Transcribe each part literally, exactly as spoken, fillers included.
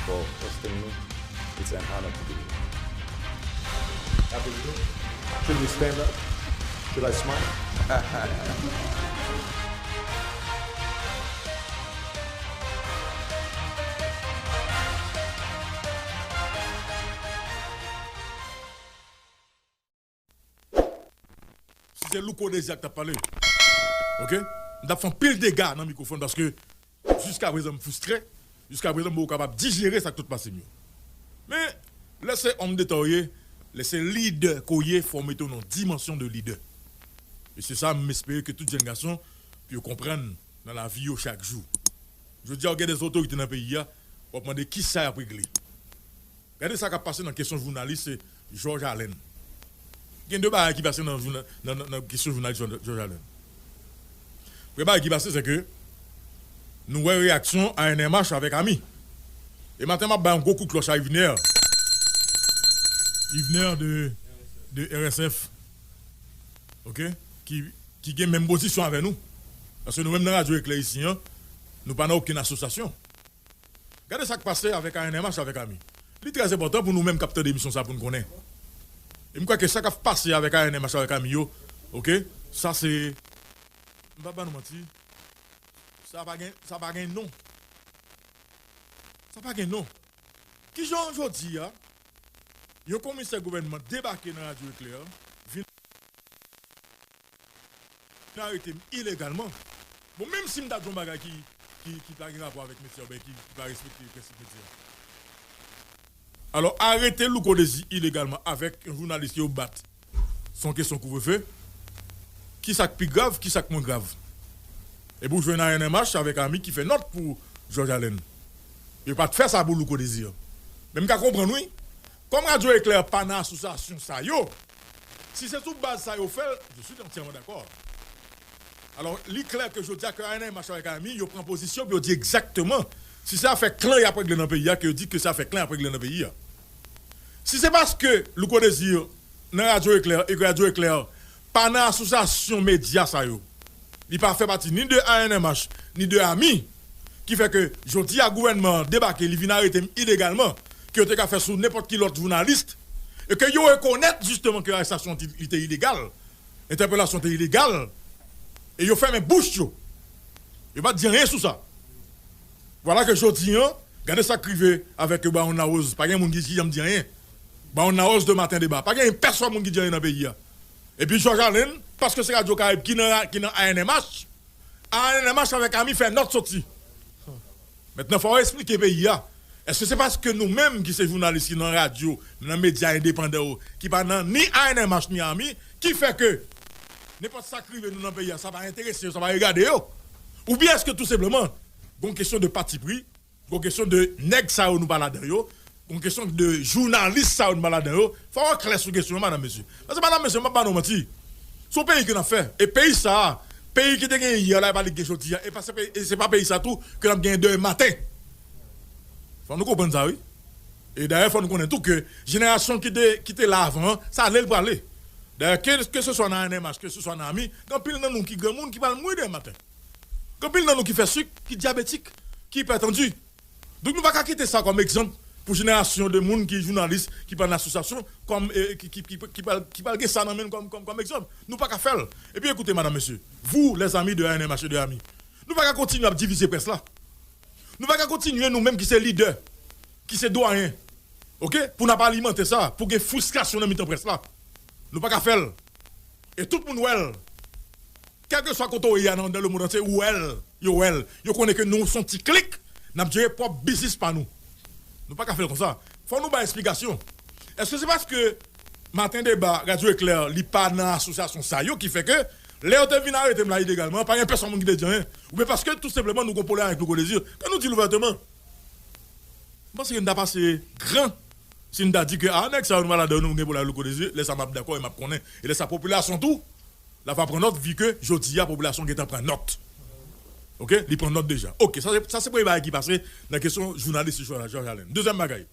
for hosting me. It's an honor to be here. Should we stand up? Should I smile? Si se Louko Désir k t ap pale, oke, m t ap fè anpil dega nan mikwofòn paske jiskaprezan m fristre, jiskaprezan m poko kapab dijere sa k tout pase m yo. Men, lè se òm deta w ye, lè se lidè ke w ye, fò w mete w nan dimansyon de lidè. E se sa m espere ke tout jèn gason pou yo konprann nan lavi yo chak jou. Jodi a, w gen de otorite nan peyi a, w ap mande kisa y ap regle. Gade sa k ap pase nan kesyon jounalis Georges Alain. Gen de bagay ki pase nan, nan, nan, nan kesyon jounalis Georges Alain. Premye bagay ki pase, se ke nou wè reyaksyon A N M H avèk Ami. E maten, m ap bay yon gwo kout klòch a Yvener. Yvener de, de R S F. Oke? Ki, ki gen menm pozisyon avè nou. Paske nou menm nan Radyo Eklè isi an, nou pa nan okenn asosyasyon. Gade sa k pase avèk A N M H avèk Ami. Li trè enpòtan pou nou menm k ap tande emisyon sa pou n konnen. E m kwè ke sa k ap pase avèk A N M H avèk Ami yo, oke, sa se, m p ap ba nou manti, sa pa gen, sa pa gen non. Sa pa gen non. Kijan jodi a, yon komisè gouvènman debake nan Radyo Eklè, vin arete m ilegalman. Bon, menm si m ta di yon bagay ki, ki, ki pa gen rapò avèk metye a, oubyen ki, ki pa respekte prensip metye a. Alò, arete Louko Désir ilegalman avèk yon jounalis ke yo bat, se yon kesyon kouvrefe. Kisa k pi grav, kisa k mwen grav? Epi w jwenn A N M H avèk Ami ki fè nòt pou Georges Alain. Yo pa t fè sa pou Louko Désir. Men m ka konprann wi. Kòm Radyo Eklè pa nan asosyasyon sa yo, si se sou baz sa yo fè l, je suis entièrement d'accord. Alò, li klè ke jodi a ke A N M H avèk Ami, yo pran pozisyon pou yo di egzakteman si se afè klan y ap regle nan peyi a, ke yo di ke se afè klan y ap regle nan peyi a. Si se paske Louko Désir nan Radyo Eklè e ke Radyo Eklè pa nan asosyasyon medya sa yo, li pa fè pati ni de A N M H, ni de Ami, ki fè ke jodi a gouvènman an debake, li vin arete m ilegalman, ke yo te ka fè sou nenpòt ki lòt jounalis, e ke yo rekonèt jisteman ke arestasyon an te, li te ilegal, entèpelasyon te ilegal, e yo fèmen bouch yo. Yo pa t di anyen sou sa. Vwala ke jodi an, gade sa k rive avèk Baron Larose. Pa gen moun ki, ki janm di anyen. Baron Larose de Maten Deba. Pa gen pèsòn moun ki di anyen nan peyi a. Epi Georges Alain, paske se Radyo Karayib ki nan, ki nan A N M H, A N M H avèk Ami fè nòt soti. Mentnan, fò w esplike peyi a. Èske se paske nou menm ki se jounalis ki nan radyo, nan medya endepandan yo, ki pa nan ni A N M H ni Ami, ki fè ke nenpòt sa k rive nou nan peyi a, sa pa enterese yo, sa pa regade yo? Oubyen èske tou senpleman, gon kesyon de patipri, gon kesyon de nèg sa yo nou pa ladan yo, gon kesyon de jounalis sa yo nou pa ladan yo? Fò w klè sou kesyon an, madanm, mesye. Paske, madanm, mesye, m ap ba nou manti. Se yon peyi ke n ap fè. E peyi sa a, peyi ki te gen yè la, e pa li k gen jodi a. E pa se peyi, e se pa peyi sa tou ke n ap genyen demen maten. Fò nou konprann sa, wi. E dayè, fò nou konnen tou ke jenerasyon ki te, ki te la avan an, sa ale l prale. Dayè, ke, ke se swa nan A N M H, ke se swa nan Ami, gen anpil nan nou ki granmoun ki pral mouri demen maten. Gen anpil nan nou ki fè sik, ki dyabetik, ki ipètandi. Donk, nou pa ka kite sa kòm egzanp pou jenerasyon de moun ki jounalis, ki pa nan asosyasyon, kòm, e, ki, ki, ki, ki pral, ki pral gen sa nan men l kòm, kòm, kòm egzanp. Nou pa ka fè l. Epi, ekoute, madanm, mesye, vous, les amis de A N M H et de Ami, nou pa ka kontinye ap divize près la. Nou pa ka kontinye, nou menm ki se lidè, ki se dwayen, oke, pou n ap alimante sa, pou gen fristrasyon nan mitan près la. Nou pa ka fè l. E tout moun wè l. Kèlkeswa kote w ye a nan, dans le monde entier, ou wè l, yo wè l. Yo konnen ke nou se yon ti klik, n ap jere pwòp biznis pa nou. Nou pa ka fè l konsa. Fò nou bay esplikasyon. Èske se paske Maten Deba, Radyo Eklè, li pa nan asosyasyon sa yo ki fè ke, lè yo te vin arete m la ilegalman, pa gen pèsòn moun ki te di anyen? Oubyen paske tou senpleman nou gon pwoblèm avèk Louko Désir? Ke nou di l ouvèteman. M panse ke n ta pase gran si n ta di ke, a, nèg sa yo nou pa ladan yo, nou gen pwoblèm avèk Louko Désir, lè sa m ap dakò e m ap konnen. E lè sa popilasyon tou, l ap pran nòt, vi ke jodi a popilasyon gentan pran nòt. Oke, li pran nòt deja. Oke, sa se, sa se premye bagay ki pase nan kesyon jounalis Georges Alain. Dezyèm bagay,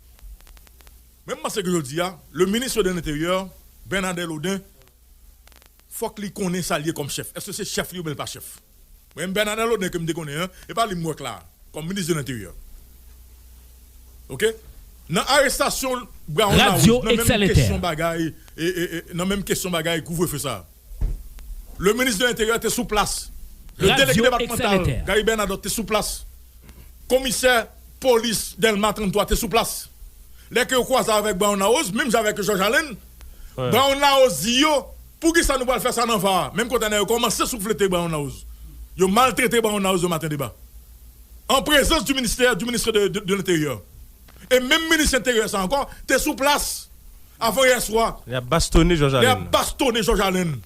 mwen m panse ke jodi a, le ministre de l'Intérieur, Bernadette Laudin, fòk li konnen sa l ye kòm chèf. Èske se chèf li oubyen l pa chèf? Mwen, Bernadette Laudin ke m te konnen an, e pa li m wè k la, kòm minis de lenteryè. Ok? Nan arestasyon Brown House, nan menm kesyon bagay, e, e, e, nan menm kesyon bagay kouvrefe sa. Le ministre de l'Intérieur te sou plas. Le délégué départemental, Gary Bernadotte, te sou plas. Komisè polis Dèlma trannntwa te sou plas. Lè ke yo kwaze avèk Brown House, menm jan avèk Georges Alain, Brown House di yo, poukisa nou pral fè sa nan va a? Menm kontènè yo kòmanse souflete Brown House. Yo maltrete Brown House yo maten deba. An prezans du ministère, du ministre de, de, de l'Intérieur. E menm minis enteryè sa ankò te sou plas avan yè swa. Li ap bastone Georges Alain. Li ap bastone Georges Alain.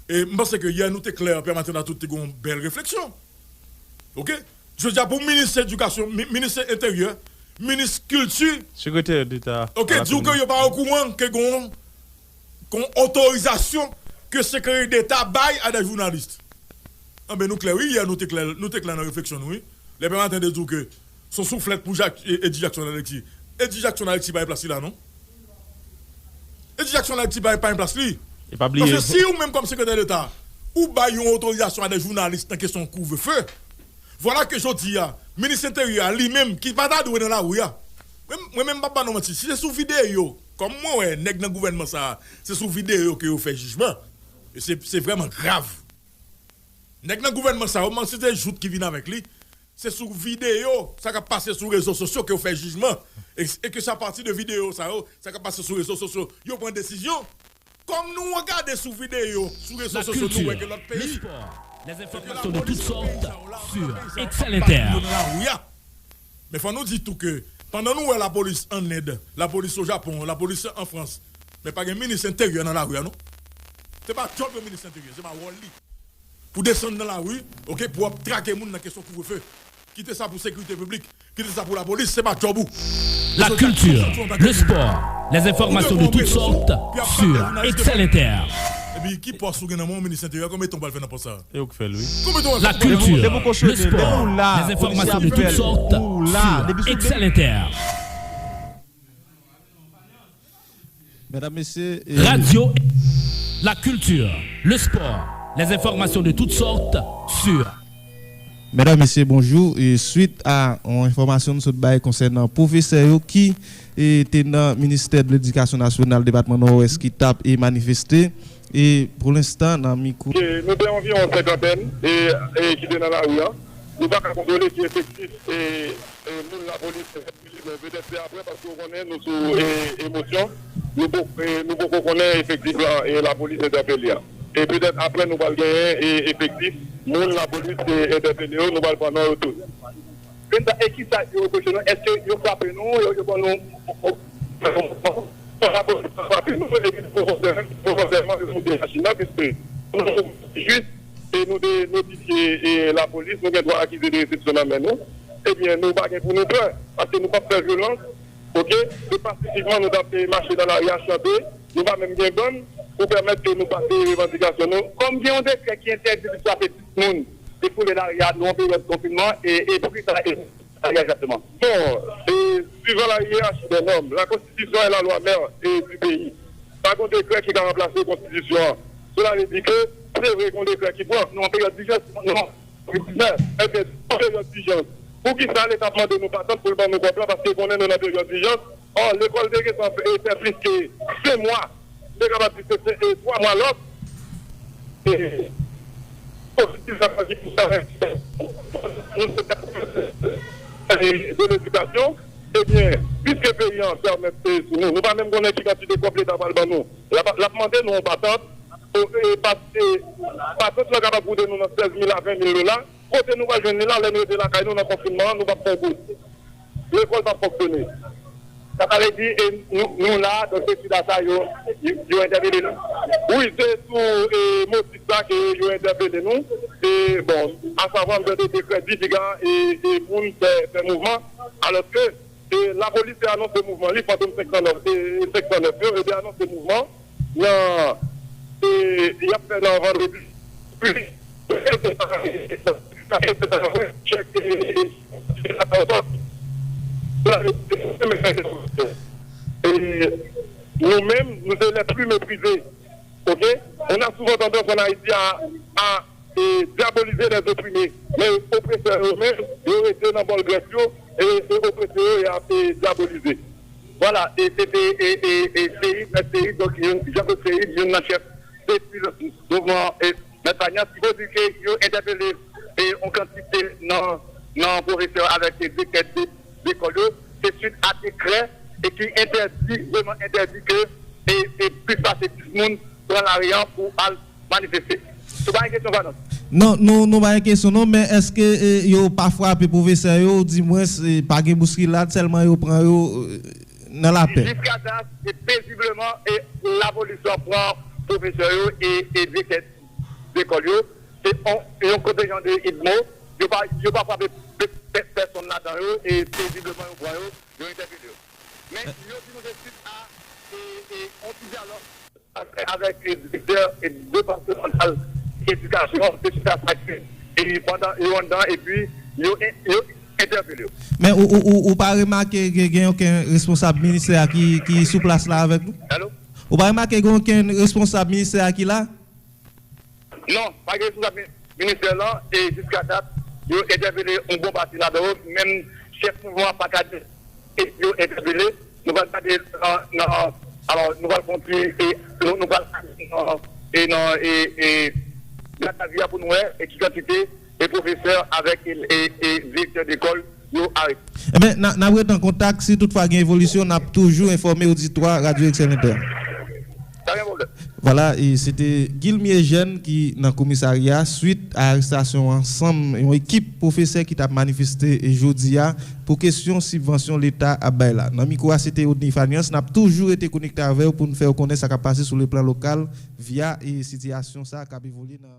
E m panse ke yè nou te klè, Pè Maten a tout te gen yon bèl refleksyon. Ok? Jodi a pou minis edikasyon, mi- minis enteryè, minis kilti, Sekretè deta. Ok, di w ke yo pa okouran ke gon gon otorizasyon ke sekretè deta bay a de jounalis. Anben nou klè wi, yè nou te klè, nou te klè nan refleksyon nou wi. Lè Pè Maten te di w ke se yon souflèt pou Jack, Eddy Jackson Alexis. Eddy Jackson Alexis pa gen plas li la non. Eddy Jackson Alexis pa, pa gen plas li. E pa bliye. Paske si ou menm kòm sekretè deta, ou bay yon otorizasyon a de jounalis nan kesyon kouvrefe, vwala ke jodi a, minis enteryè a li menm ki pa ta dwe nan lari a. Mwen, mwen menm m p ap ba nou manti, si se sou videyo, kòm mwen wè nèg nan gouvènman sa a, se sou videyo ke yo fè jijman. E se, se vrèman grav. Nèg nan gouvènman sa a, yo, m panse se jout ki vin avèk li. Se sou videyo, sa k ap pase sou rezo sosyo ke yo fè jijman. E, e ke se apati de videyo sa yo, sa k ap pase sou rezo sosyo, yo pran desizyon. Kòm nou gade sou videyo, sou rezo sosyo, nou wè ke lòt peyi, depi lapolis nan peyi sa yo la, nan peyi sa yo, ap bat moun nan lari a. Men fò nou di tou ke pandan nou wè lapolis ann End, lapolis o Japon, lapolis an Frans, men pa gen minis enteryè nan lari a non. Se pa djòb yon minis enteryè, se pa wòl li. Pou desann nan lari, ok, pou ap trake moun nan kesyon kouvrefe. Kite sa pou sekirite piblik, kite sa pou lapolis, se pa djòb ou. La culture, le sport, les informations de toutes sortes sur Excel Inter. Epi ki pòs ou gen nan men w, minis enteryè, konbyen tan w pral fè nan pòs sa? E ou k fè l wi. La culture, le sport, les informations de toutes sortes sur Excel Inter. Medam, mesye, e, radio, la culture, le sport, les informations de toutes sortes sur. Medam, mesye, bonjou. E swit a yon enfòmasyon nou sot bay konsènan pwofesè yo ki, e, te nan Ministè de Ledikasyon Nasyonal Depatman Nòdwès ki t ap, e, manifeste. E pou lenstan, nan mikwo. E nou te anviwon senkantèn, e, e ki te nan lari a. Nou pa ka kontwole ki efektif, e, e, moun lapolis. Men petèt se apre, paske w konnen nou sou, e, emosyon, nou po-, e, nou poko konnen efektif la, e, lapolis entèpele a. E petèt apre nou pral genyen, e, efektif, moun lapolis te entèpele yo, nou pral pran non yo tout. Kisa, e kisa yo repwoche nou? Èske yo frape nou? Yo, yo ban nou, yo frape nou, epi pwofesyonèl-, pwofesyonèlman, yo moute machin nan, piske nou jis, e nou te notifye, e, lapolis, nou gen dwa akize de resepsyon nan men nou. Ebyen, nou pa gen pou nou pè, paske nou p ap fè vyolans, ok? Se pasifikman nou t ap, e, mache nan lari a chante, nou pa menm gen bann pou pèmèt ke nou pase revandikasyon nou. Kòm gen yon dekrè ki entèdi frape moun, defoule lari a, nou an peryòd konfinman, e, e poukisa e lari a egzakteman? Bon, e, suivant la hiérarchie des normes, la constitution est la loi mère, e, du pays. Pa gen dekrè ki ka ranplase konstitisyon an. Cela veut dire que se vre gen dekrè ki pran, nou an peryòd dijans, nou an peryòd dijans. Poukisa Leta ap mande nou patant pou l ban nou kòb la, paske konnen nou nan peryòd dijans? Ò, lekòl te gentan fè, fè plis ke senk mwa. M te kapab di se, se, e, twa mwa lòt. E, pozitif sa ki pou sa, e, de ledikasyon, ebyen, piske peyi an fèmen sou nou, nou pa menm konnen ki kantite kòb Leta pral ban nou. L ap, l ap mande nou yon patant, e, pa-, e, patant lan kapab koute nou nan sèz mil a ven mil dola. Kote nou pral jwenn li la, lè nou rete lakay nou nan konfinman an, nou p ap fè goud. Lekòl p ap fonksyone. Sa, sa vle di, e, nou, nou la, donk se sida sa yo, yo, yo entèpele nou. Wi, se sou, e, motif sa ke yo entèpele nou. E, bon, asavwa, m tande dekrè di piga, e, e, moun fè, fè mouvman, alòske e, lapolis te anonse mouvman li, Fantom senk san nèf, e, senk san nèf yo, yo te anonse mouvman nan, e, y ap fè nan vandredi. E, nou menm, nou se les plus méprisés. Ok? On a souvent tendance en Haïti à, à, e, diaboliser les opprimés. Men opresè yo menm, yo rete nan bòl grèf yo, e, e opresè yo te ap e, dyabolize. Vwala, e se te e, e, e, Seyid, Mèt Seyid, donk, youn, Jean-Claude Seyid, youn nan chèf de fil mouvman e, Mèt Fanyas, ki pou di ke yo entèpele e, yon kantite nan, nan pwofesè avèk e, direktè de, lekòl yo, se swit a dekrè e ki entèdi, vrèman entèdi ke e, e plis pase dis moun pran lari a pou al manifeste. Si w pa gen kesyon, Vanos. Non, nou, nou pa gen kesyon, non, men èske e, yo pa frape pwofesè yo, dimwens, e, pa gen bouskilad, sèlman yo pran yo e, nan lapè? Jiskadat, e pezibleman, e lapolis lan pran pwofesè yo e, e direktè lekòl yo. Se yon, yon kontenjan de idmo. Yo pa, yo pa frape pe, pe, pèsonn ladan yo, e pezibleman yo pran yo, yo entèpele yo. Men yo di nou se swit a e, e, yon ti dyalòg avèk, avèk direktè e depatmantal edikasyon, se sou sa k pase. E pandan yo anndan, epi yo, yo entèpele yo. Men ou, ou, ou, ou pa remake gen, gen okenn responsab ministè a ki, ki sou plas la avèk nou? Alo? Ou pa remake gen okenn responsab ministè a ki la? Non, pa gen responsab mi-, ministè lan, e jiska dat, yo entèpele yon bon pati ladan yo, menm chèf mouvman an pa ka di e yo entèpele. Nou pral gade nan, nan, alò, nou pral fè yon ti, e, nou, nou pral gade nan, e nan, e, e, gadavi a pou nou wè, e ki kantite, e pwofesè avèk, e, e, e direktè lekòl yo arete. Ebyen, n a, n ap ret an kontak. Si toutfwa gen evolisyon, n ap toujou enfòme oditwa Radyo Excel Inter. Pa gen pwoblèm. Vwala, e se te Guilmy Eugène ki nan komisarya swit a arestasyon ansanm yon ekip pwofesè ki t ap manifeste jodi a pou kesyon sibvansyon Leta ap bay la. Nan mikwo a, se te Odny Faniance. N ap toujou rete konekte avè w pou n fè w konnen sa k ap pase sou le plan lokal via e sitiyasyon sa a k ap evolye nan